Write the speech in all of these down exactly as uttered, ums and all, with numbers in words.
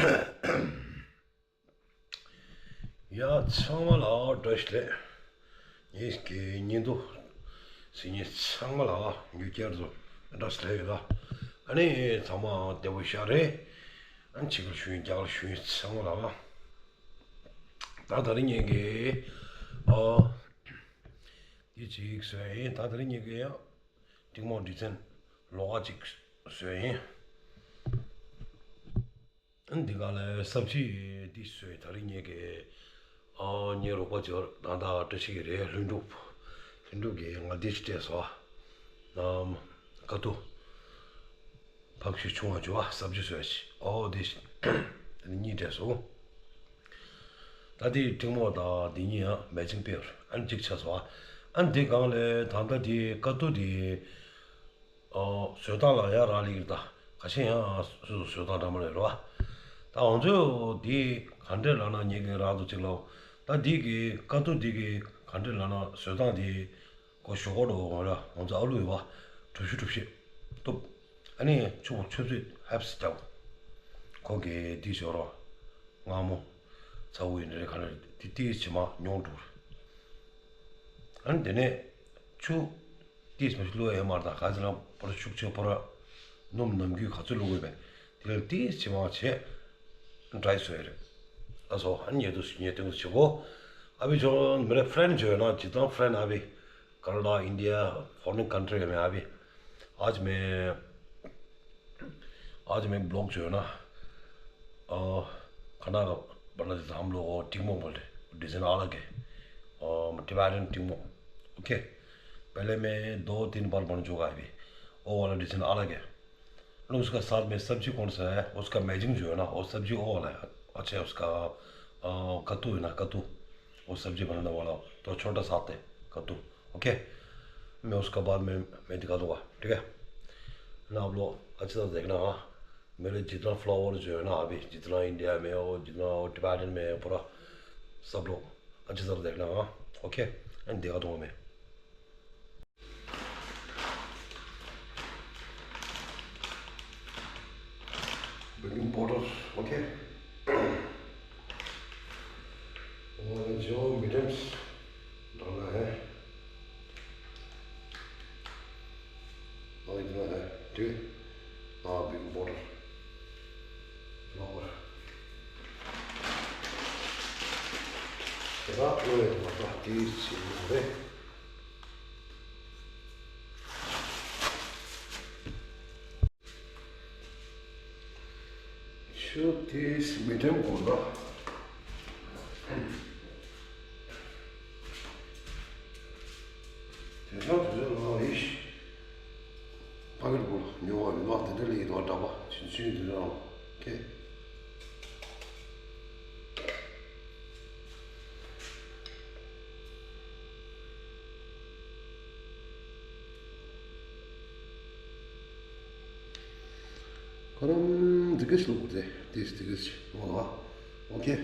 ཡ་ཚང་མ་ལ་བཀྲ་ཤིས་བདེ་ལེགས། ངེད་ཀྱི་ཉིན་ཐོ་ཟིན་ཉིན་ཚང་མ་ལ་ཡུལ་སྐྱར་དུ་བཀྲ་ཤིས་བདེ་ལེགས་ཡོད་ལ། ཨ་ནི་ཚང་མ་བདེ་པོ་ཤག་རེད། ཨ་ནི་ཕྱི་རྒྱལ་ཞུ་ཡིན་རྒྱ་གར་ཞུ་ཡིན་ཚང་མ་ལ། ད་ད་རིང་ངེད་ཀྱི་ཨ་དེ་ཅིག་བཟོས་ཡིན། ད་ད་རིང་ངེད་ཀྱི་ཡང་ཏིང་མོ་ཌི་ཛན་ལོགས་ཀ་ཅིག་བཟོས་ཡིན། འདི་ག་ལ་སབ་ཇི་འདི་བཟོས། ད་རིང་ངེད་ཀྱི་ཨ་ངའི་རོགས་པ་ཅིག་ད་ལྟ་བཀྲ་ཤིས་ཀྱི་རེད། ལྷུན་གྲུབ། ལྷུན་གྲུབ་ཀྱིས་ང་འདི་ཅིག་སྤྲད་སོང་། ནམ་ཀ་ཏུ་ཕག་ཤི་ཆུང་བ་ཅིག་བ་སབ་ཇི་བཟོས་ཤིག་ཨོ་འདི་ཞིག་འདི་གཉིས་སྤྲད་སོང་། ད་འདི་ཏིང་མོ་དང་འདི་གཉིས་ཡང་མེ་ཅིང་པེར་ཨན་གཅིག་ཆགས་སོང་། ཨ་འདི་གང་ལས་ད་ལྟ་འདི་ཀ་ཏུ་འདི། ཨོ་བཟོ་སྟངས་ལ་ཡང་རག་ལས་ཀྱི་རེད། ད་ཁ་ཤས་ཡང་སོ་སོ་བཟོ་སྟངས་འདྲ་མ་རེད་རོ། ད་ང་ཚོས་འདི་ག་འདྲས་ལབ་ན་ངེད་ཀྱི་རག་འདུག་ཅིག་ལབ། ད་འདི་གི་ཀ་ཏུ་འདི་གི་ག་འདྲས་ལབ་ན་བཟོ་སྟངས་འདི་ཀོ་ཞོ་གོ་འགྲོ་ང་ར་ང་ཚོ་ཨ་ལུ་ཡོད་པ་གྲུ་བཞི་གྲུ་བཞི་གཏུབ། ཨ་ནི་ཆུ་ཆུ་ཚོད་ཧེབ་སི་རྒྱག་ཁོ་གི་འདི་བཟོ་རོ། མངར་མོ་ཚ་བོ་ཡིན་རེད་ག་རེ་འདི་ཏིས་ཇེ་མང་ཉུང་འགྲོ་རེད། ཨ་ནི་དེ་ནས་ཆུ། ཏིས་མ་ཞིག་བླུགས་ཡས་མ་རེད། ད་ག་ཚོད་ལ་པོ་ར་ཤུགས་ཆེ་པོ་ར་སྣུམ་ནམ་རྒྱུན་ག་ཚོད་བླུགས་དགོས་པས། དེ་ལ་ཏིས་ཇེ་མང་བྱས་ཌ་རའི་བཟོ་ཡས་རེད། ཨ་སོ་ཨ་ནི་ཉེ་དུ་ཉེ་དུ་བྱེད་གོ། ཨ་བི་ཆོ་མི་རེ་ཧྥ་རེན་ཌི་བྱོས་ན་ཇི་ཙམ་ཧྥ་རེན་ཌི་ཨ་བི་ཀ་ན་ཌ་ཨིན་ཌི་ཡ་ཧྥོ་རེན་ཀན་ཊི་རི་ཡ་མེད། ཨ་བི་ཨ་ཅི་མེད། आज मैं ब्लॉग जो है ना, अ, खाना बनाते थे हम लोग, और टिंगमोंग बोलते, डिज़ाइन अलग है, अ, टिबेटन टिंगमोंग। ओके, पहले मैं दो तीन बार बन चुका है अभी, वो वाला डिज़ाइन अलग है। और उसका साथ में सब्जी कौन सा है, उसका मैचिंग जो है ना, वो सब्जी वो वाला है, अच्छा है उसका, अ, कद्दू है ना, कद्दू। वो सब्जी बनाने वाला तो छोटा सा आता है कद्दू। ओके, मैं उसका बाद में मैं दिखा दूंगा, ठीक है ना। आप लोग अच्छी तरह देखना, हाँ। मेरे जितना फॉलोअर जो है ना, अभी जितना इंडिया में हो, जितना हो टिबेटन में है, पूरा सब लोग अच्छी तरह देखना, हाँ। ओके, एंड दिखा दूंगा मैं। Baking powder. ओके, और जो मिडम्स डालना है, और इतना है, ठीक है। हाँ, बेकिंग पाउडर, फ्लावर। रात में मतलब तीस चीज़ है। ཆུ་དེ་མི་འགྲམ་དགོས་ལ། དེ་སང་དུས་ཚོད་ལ་ཡིས། ཕ་གིར་དགོས་ཉོ་བ་མི་མང་དེ་འདྲ་ལ་ཡིན་དོ་འདྲ་པ་ཕྱིན་ཚུན་དུས་ཚོད་ལ་ཁེ། ཁོ་རང་འདི་ག་ཞིག་ལོག་དེ་དེ་འདི་ག་ཞིག་ལོག་ཨ། ཨོ་ཁེ།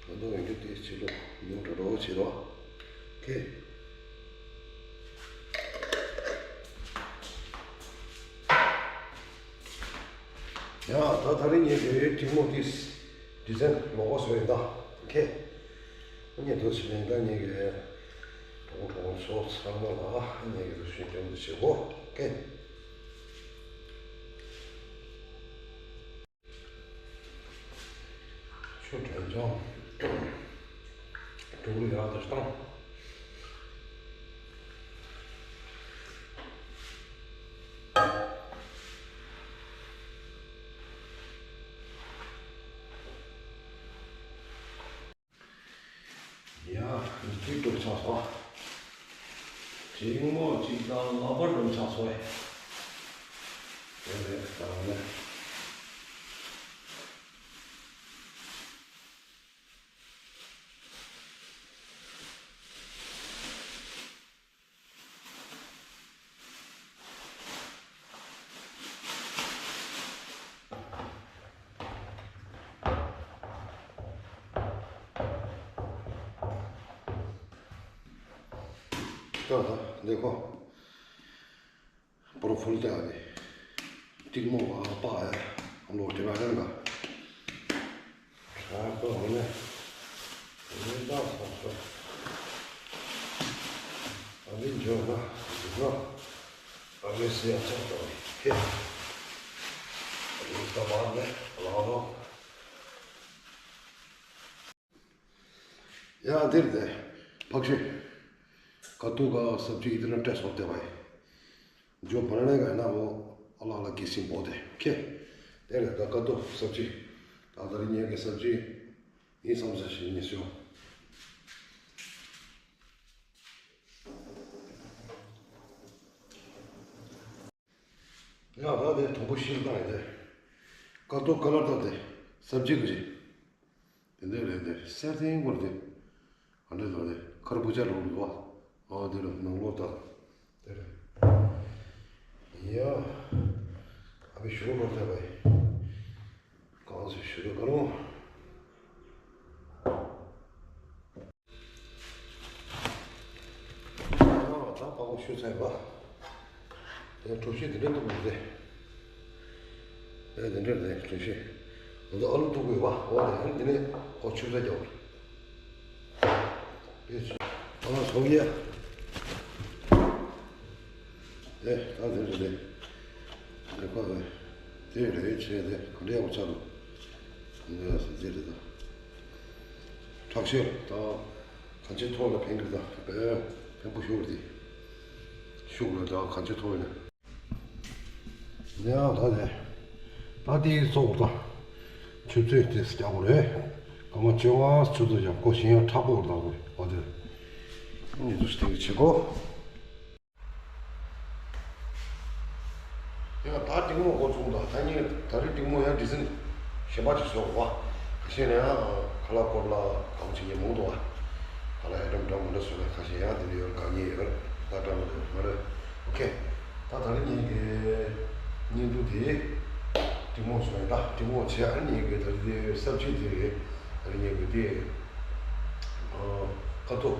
ང་ཚོ་ཡོང་རྒྱུ་དེ་ཕྱི་ལོགས་ཉུང་དྲགས་རོགས་བྱེད་རོགས། ཁེ། ཡ་ད་ད་རིང་ངས་དེ་ཐུན་མོང་དེ་ཌི་ཛན་ལོག་པ་བཟོས་ཡིན་ད། ཁེ། ངས་དུ་ཕྱི་ནས་ད་ངས་གི་གྲོགས་གྲོགས་ཚོ་ཚང་མ་ལ་ངས་གི་རུ་ཤུན་སྐྱོན་དུ་བྱེད་གོ། ཁེ། ཆུ་དྲོན་ཅང་། དུག་ལོ་ཡག་ཏུ་བཏང་། ཡ། འདི་གྲུབ་ཆགས་སོང་། གཅིག་མོ་གཅིག་དང་ལག་པ་གྲུབ་ཆགས་སོང་། དེ་རེད་ད་ནི། ད་ད་འདི་ཁོ། पूरा फुल तैयार है। ཏིག་མོ་བ་པ་ཨེ་ཨམ་ལོ་དེ་བ་རན་ག་ཁ་པ་འོ་ནེ་འོ་ནེ་ད་ས་ས་ཨ་ནི་འཇོ་ན་འཇོ་ན་ཨ་ནི་སི་ཡ་ཆ་ཏོ་ཁེ་ཨ་ནི་ད་བ་ནེ་ལ་ལོ། ཡ་འདིར་དེ་ཕག་ཤོད་ཀ་ཏུ་ག་སབ་ཅི་ཨི་ཏི་ན་ཏྲེ་སོ་ཏེ་བའི་ཇོ་བ་ན་ནེ་ག་ན་བོ་ཨ་ལ་ཨ་ལ་གི་སིང་བོ་དེ་ཁེ། དེ་ལ་ད་ཀ་ཏུ་སབ་ཅི་ད་ད་རི་ཉེ་གི་སབ་ཅི་ཨིན་སམ་ས་ཤི་ཉེ་སོ། ཡ་ད་དེ་དུམ་བུ་ཤིལ་ད་ཡི་དེ་ཀ་ཏུ་ཀ་ལར་ད་དེ་སབ་ཅི་གི་རེད། དེ་འདྲ་རེད་དེ་སེར་ཐེངས་སྐོར་དེ་ག་འདྲ་ལོ་རེད་ཁར་བུ་ཆ་ལོ་རུ་བ་ཨ་དེ་ལ་ནང་ལོ་ད་དེ་རེད། ཡ་ཨ་བི་ཞུ་རོ་ལོ་དེ་བའི་གང་སུ་ཞུ་རོ་ག་རོ། ད་པགས་པ་ཤུ་ཚ་ཡི་བ། དེ་གྲོ་ཤིང་དེ་འདྲ་འདུག་མི་ཟེར། དེ་དེ་འདྲ་རེད་གྲོ་ཤིང་། ང་ཚོ་ཨ་ལུ་འདུག་དགོས་བ་འོ་དེ་ཧན་དེ་ནས་ཁོ་ཆུ་ཚ་རྒྱག་དགོས། དེ་ཆུ་ཨ་ལ་སོང་ཡ། དེ་ད་དེ་འདྲ་རེད། དེ་ཁོ་རེད། དེ་རེད་བྱས་དེ་ག་འདྲ་ཡག་པོ་ཆགས་འདུག་ངས་ཟེར་རེད་ད། དྲག་ཤོས་ད། གང་ཅི་ཐོག་ལ་ཕན་གི་ད་བེ་ཕན་པོ་ཤུགས་དེ་ཤུགས་ལ་ད་གང་ཅི་ཐོག་ཡིན་ན་ཡང་ད་ནས་ད་དེའི་སོགས་ད་ཆུ་ཚོད་དེ་རྒྱག་དགོས་རེད། སྐར་མ་བཅོ་ལྔ་ཆུ་ཚོད་ཀྱང་ཀོ་ཞིང་ཡང་མཁྲེགས་པོ་རེད་ད་དགོས་འོ་དེ་ནི་དུ་ཞིག་དེ་གི་བྱེད་དགོས། ཡང་ད་ཏིང་མོ་འགོ་ཚུགས་འདུག་ད་ནི་ད་རེས་ཏིང་མོ་ཡང་ཌི་ཟན་གཞན་པ་ཅིག་བཟོ་དགོས། ཁ་ཤས་ནས་ཡང་ཁ་ལག་སྐོར་ལ་གང་བྱེད་ཉེ་མོ་འདུག་ཁ་ལག་ཨེ་ཏམ་འདྲ་མི་འདྲ་བཟོ་ལ་ཁ་ཤས་ཡང་དེ་འདྲ་ཡོད་དཀའ་ངལ་ཡོད་ད་འདྲ་མི་འདྲ་མ་རེད། ཨོ་ཁེ། ད་ད་རེས་ངེད་ཀྱི་བརྙན་ཐུང་དེ་ཏིང་མོ་བཟོ་ཡིན་ད་ཏིང་མོ་བྱས་ཨ་ནི་ངེད་ཀྱི་ད་རེས་དེ་གསར་བརྗེ་དེ་རེད། ད་རེས་ངེད་ཀྱི་དེ་ཀ་ཏོ།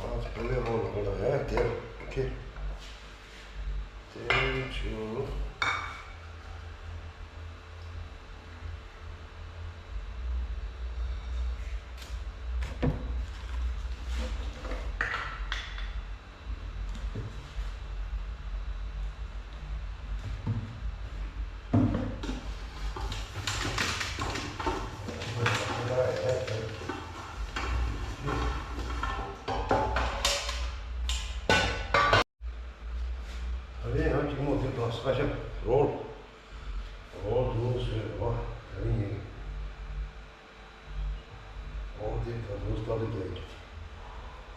ཨ་ཙི་པེ་ལེ་ཧོ་ལ་ཧོ་ལ་ཡ་དེ་ཁེ། དེ་ཆུ། ད་རེས་ཡང་གཅིག་མོ་དེ་དང་ས་ཞབས་རོལ་རོལ་དུ་ཟོས་རོ། ད་རེས་ཡིན། འོ་དེ་ད་དུང་སྟབས་བདེ་རྒྱག་གི་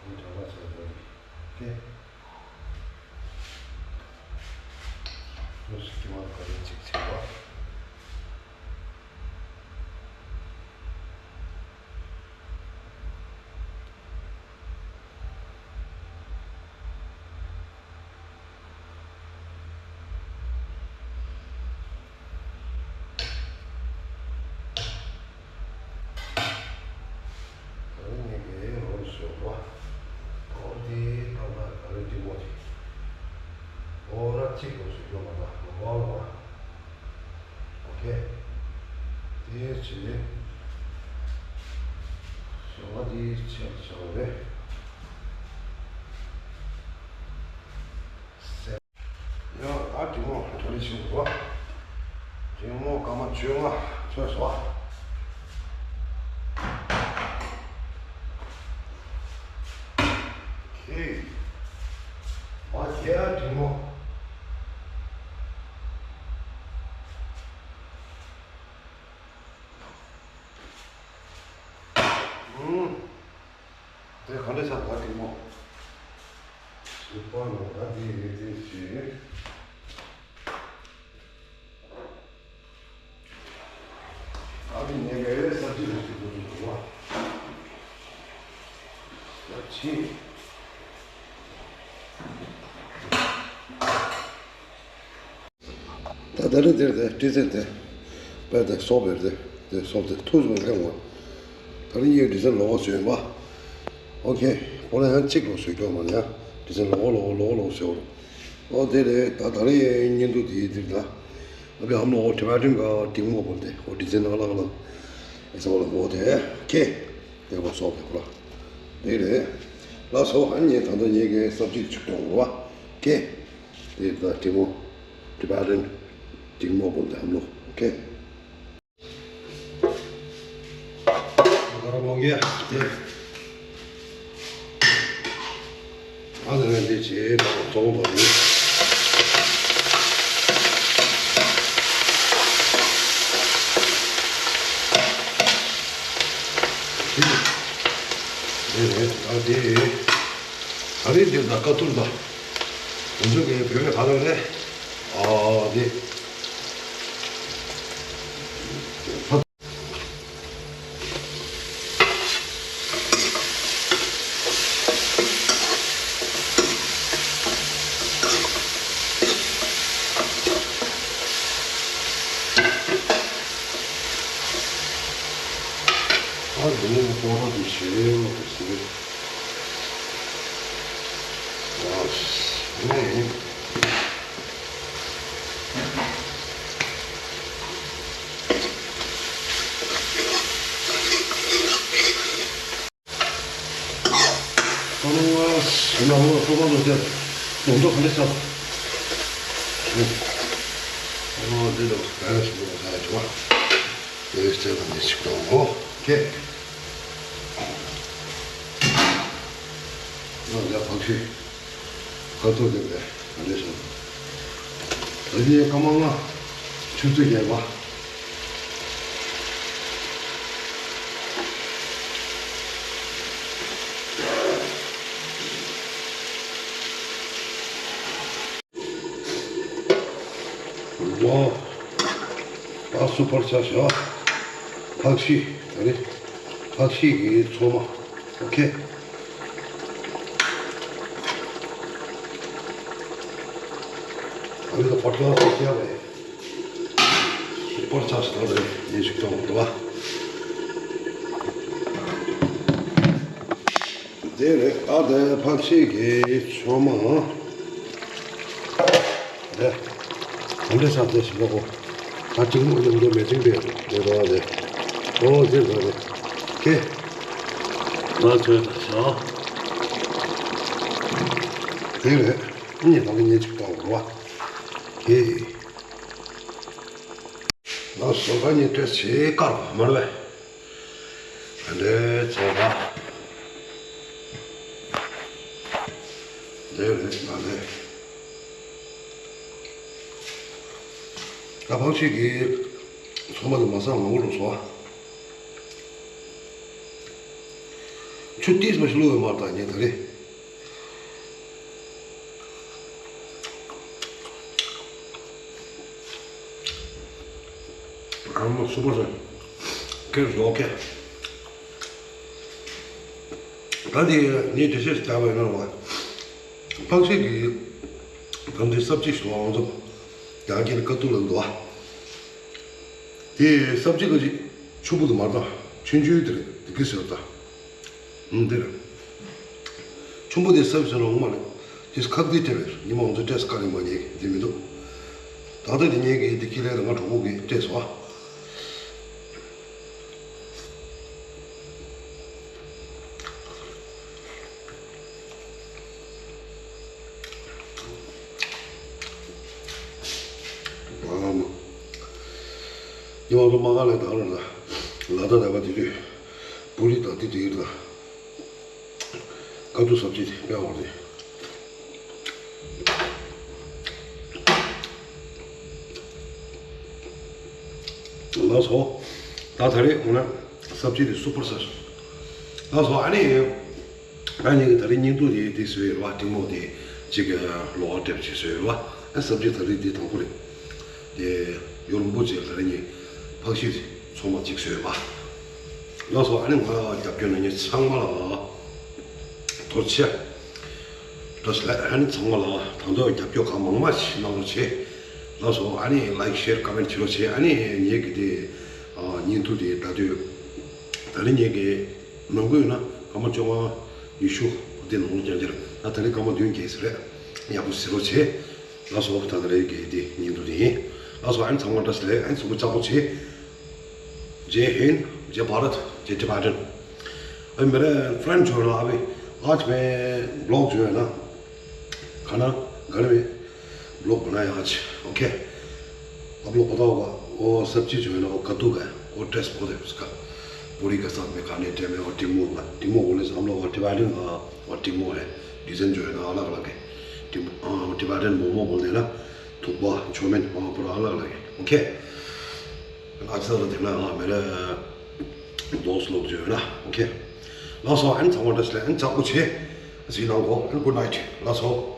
འདུག་དེ་དྲ་བ་ཚོ་ད་རེས་དེ་དུས་སུ་དཀྱུས་མ་ག་རེ་གཅིག་བྱེད་པ། ད་རིང་ངས་ཀྱི་རོལ་ཞོག་པ། ཨོ་དེ་ད་ད་ད་རིང་འདི་མོ་ཅིག་ཨོ་ར་གཅིག་རོལ་ཞོག་རྒྱོ་མ་ད་ལོ་བ་ལོ་བ། ཨོ་ཁེ། དེ་བྱས་ཞོག་པ་དེ་ཆེ་ཆེ་བ་རེད། ཡང་ཨ་དེ་མོ་གྲ་ལི་ཤིང་བ། དེ་མོ་སྐར་མ་བཅོ་ལྔ་ཚོད་སོ། ཁེ། མ་ཁེ་ཨ་དེ་མོ། ཨུམ། དེ་ག་འདྲ་ཆགས་ད་དེ་མོ། སུ་པ་ནོ་ད་དེ་རེད་དེ་ཞེས། ཨ་ཕི་ནས་ག་རེ་ས་ཅི་རེད་ཞེས་དགོས་འདུག་བ། ས་ཅི། ད་ད་རེས་དེར་དེ་ཏི་ཙན་དེ་པར་དེ་སོབ་པར་དེ་དེ་སོབ་དེ་ཐུགས་སུ་མ་ལྷན་འོང་། ད་རེས་ཡོད་ཏི་ཙན་ལོག་བཟོས་པ། ཨོ་ཁེ། ཁོ་ལ་ཡང་གཅིག་ལོག་བཟོས་ཀྱོག་མ་ལ་ཡང་ཏི་ཙན་ལོག་ལོག་ལོག་ལོག་བཟོས། ཨོ་དེ་རེད། ད་ད་རེས་བརྙན་ཐུང་དེའི་དེར་ད་ཨ་བི་ཧམ་ལོ་ཨོ་ཊི་མ་ཊིག་ག་ཏིང་མོ་བོར་ཏེ་ཨོ་ཌི་ཛེན་ནང་ལ་ལ་ཨེ་ས་བ་ལ་ཨོ་དེ་ཁེ་དེ་བ་སོགས་དེ་ཁོ་ར་དེ་རེད། ལགས་སོ། ཨ་ནི་ད་ལྟ་ངེད་ཀྱི་སབ་ཇི་ཅིག་གཏོང་རོགས་ཁེ། དེ་ད་ཏིང་མོ་ཊི་མ་ཊིག་ཏིང་མོ་བོར་ཏེ་ཧམ་ལོ་ཁེ། ག་ར་མང་གི་དེ། ཨ་ནི་རེད། འདི་བྱས་ཙོང་བ་རེད། དེ་རེད། ཨ་དེ་ད་རེས་འདི་ད་ཀ་ཐུར་ད་འུ་ཚོ་གི་བོད་པའི་ཁ་ལག་རེད། ཨ་དེ། ཨ་འདི་ནས་ཀོ་ར་འདི་ཞེ་ལོ་ཟེར། ཨ་ནས། ཁོ་རང་ང་ཡིན་ན་ཧོ་ཁོ་མ་ལོ་དེ་ལུང་རྟོགས་ག་འདྲ་ཆགས། ཨོ་འདི་ལོ་ག་རེ་ཞིག་ལོ་ཟ་ཡ་བྱུང་བ། དེ་རྩེ་བ་ནས་ཞིག་ཏུ་ཨོ་ཁེ། ང་ལ་བག་ཤི་ཁ་ཐོག་དེ་བས་ག་འདྲ་ཞིག་ད་ལྟའི་སྐར་མ་ལྔ་ཆུ་ཚོད་བརྒྱད་པ། ལོ། ད་སུ་པར་ཆ་བཞག་ཕག་ཤི་ཨ་རེ། ཕག་ཤི་གི་ཚོད་མ། ཨོ་ཁེ། ཨ་རེ་ད་པར་ཆ་བཞག་བས། སུ་པར་ཆ་ཞིག་ད་རེ་ཉིན་ཞིག་གཏོང་དགོས་པ། དེ་རེད། ཨ་དེ་ཕག་ཤི་གི་ཚོད་མ། དེ་ག་འདྲ་ས་དེ་ཞིག་ལོག་གོ། ད་གཅིག་མོ་ཉམས་འགྲོ་མེད་ཅིང་དེ་དེ་རོ་དེ། ཨོ་དེ་རོ་དེ། ཁེ། ང་ཚོའི་ད་ཤོག་དེ་རེད། ཉེ་དང་ཉེ་ཅིག་གཏོང་རོགས། ཁེ། ང་སོ་ཁ་ཉིད་བྲེལ་ཆེ་དཀར་མར་བས། དེ་འདྲའི་ཚོ་ཁ། དེ་རེད་མ་རེད། ད་ཕག་ཤི་གི་ཚོད་མ་དེ་མ་སང་ངོ་རུ་སོ། ཆུ་ཏིས་མ་ཞིག་བླུགས་ཡོད་མ་རེད་ད་ངས་ད་རེད། ཨ་མ་སུ་པར་ཟེར། ཁེར་བཟོ་ཁེ། ད་དེ་ངས་འགྲེལ་བཤད་ཞིག་བརྒྱབ་པ་ཡིན་ན་རོ། ཕག་ཤི་གི་ད་འདི་སབ་ཇི་ཞིག་ལ་ང་ཚོ་ཡང་སྐྱར་ཀ་ཏུ་ལ་འདུག་ཨ། དེ་སབ་ཇི་ག་ཅིག་ཆུ་བུ་དུ་མར་དང་ཆུན་ཆུན་དེ་རེད་དེ་གི་ཟེར་ད། ཨུམ་དེ་རེད། ཆུན་པོ་དེ་སབ་ཟེར་ནོ་ངོ་མ་རེད། དེ་ཁག་དེ་སྤྲད་པས་ཉི་མ་ང་ཚོ་སྤྲད་ས་ག་ལེ་མ་ཉེ་གི་དེ་མི་འདུག་ད་ལྟ་དེ་ཉེ་གི་དེ་ཁྱི་ལས་ང་གྲོགས་པོ་གི་སྤྲད་སོ། ཨ་མ། ཉི་མ་ང་ཚོ་མ་ག་ལས་དང་ལ་ལ་ད་ད་པ་དེ་དུས་པུ་རི་དང་དེ་དེ་ཡིན་ད། ཀ་ཏུ་སབ་ཇི་དེ་དཔེ་འོང་རེད། ལགས་སོ། ད་ད་རེས་འོ་ན་སབ་ཇི་དེ་སུ་པར་ས། ལགས་སོ། ཨ་ནི་ང་གཉིས་ཀྱི་ད་རེས་བརྙན་ཐུང་དེ་དེ་བཟོས་ཡོད་རེད་བ། ཏིང་མོ་དེ་གཅིག་གི་ལོག་སྤྲད་བྱས་བཟོས་ཡོད་རེད་བ། ཨ་སབ་ཇི་ད་རེས་དེ་དང་པོ་རེད། དེ་ཡོ་རོང་པོ་ཅེ་ལ་རེ་ཉེ་ཕག་ཤི་ཚོད་མ་གཅིག་བཟོས་པ། ལགས་སོ། ཨ་ནི་ང་རྒྱབ་སྐྱོར་གནང་མཁན་ཚང་མ་ལ་ཐུགས་རྗེ་ཆེ། བཀྲ་ཤིས་བདེ་ལེགས། ཨ་ནི་ཚང་མ་ལ་ད་དུང་རྒྱབ་སྐྱོར་གང་མང་མང་ཞིག་གནང་རོགས་བྱེད། ལགས་སོ། ཨ་ནི་ལའིཀ་ཤེར་ཀོ་མེན་བྱེད་རོགས་བྱེད། ཨ་ནི་ངེད་ཀྱི་དེ་བརྙན་ཐུང་དེ་ད་དུས་ད་རེས་ངེད་ཀྱི་ནང་ཁུལ་ན་སྐར་མ་བཅོ་ལྔ་ཉི་ཤུ་དེ་ནང་ལ་རྐྱང་རྐྱང་རེད། ད་ད་རེས་སྐར་མ་བདུན་བརྒྱད་ཟེར་རེད། ཡག་པོ་བྱེད་རོགས་བྱེད། ལགས་སོ། ད་ལྟ་རེད་གི་དེ་ཉིན་དུ་དེ་ཡིན། ལགས་སོ། ཨན་ཚང་མ་བཀྲ་ཤིས་བདེ་ལེགས། ཨན་ཚང་མ་ལྕགས་པོ་བྱེད། जय हिंद, जय भारत, जय टिबेटन। अभी मेरे फ्रेंड जो है ना, अभी आज मैं ब्लॉग जो है ना, खाना घर में ब्लॉग बनाया आज। ओके, आप लोग पता होगा वो सब्जी जो है ना, वो कद्दू का है, वो टेस्ट बहुत है उसका। पूरी के साथ में खाने टाइम में। और टिमो का, टिमो बोलने से हम लोग और टिबेटन का और टिमो है, डिजाइन जो है ना अलग अलग है। टिम- हाँ, टिबेटन मोमो बोलते हैं ना, थुक्पा, चाउमीन, वहाँ पर अलग अलग है। ओके, अच्छा तो देखना। हाँ, मेरे दोस्त लोग जो है ना। ओके, ལགས་སོ། ཨན་ཚང་མ་བཀྲ་ཤིས་བདེ་ལེགས། ཨན་ལྕགས་པོ་བྱེད། See you now, go and good night. ལགས་སོ།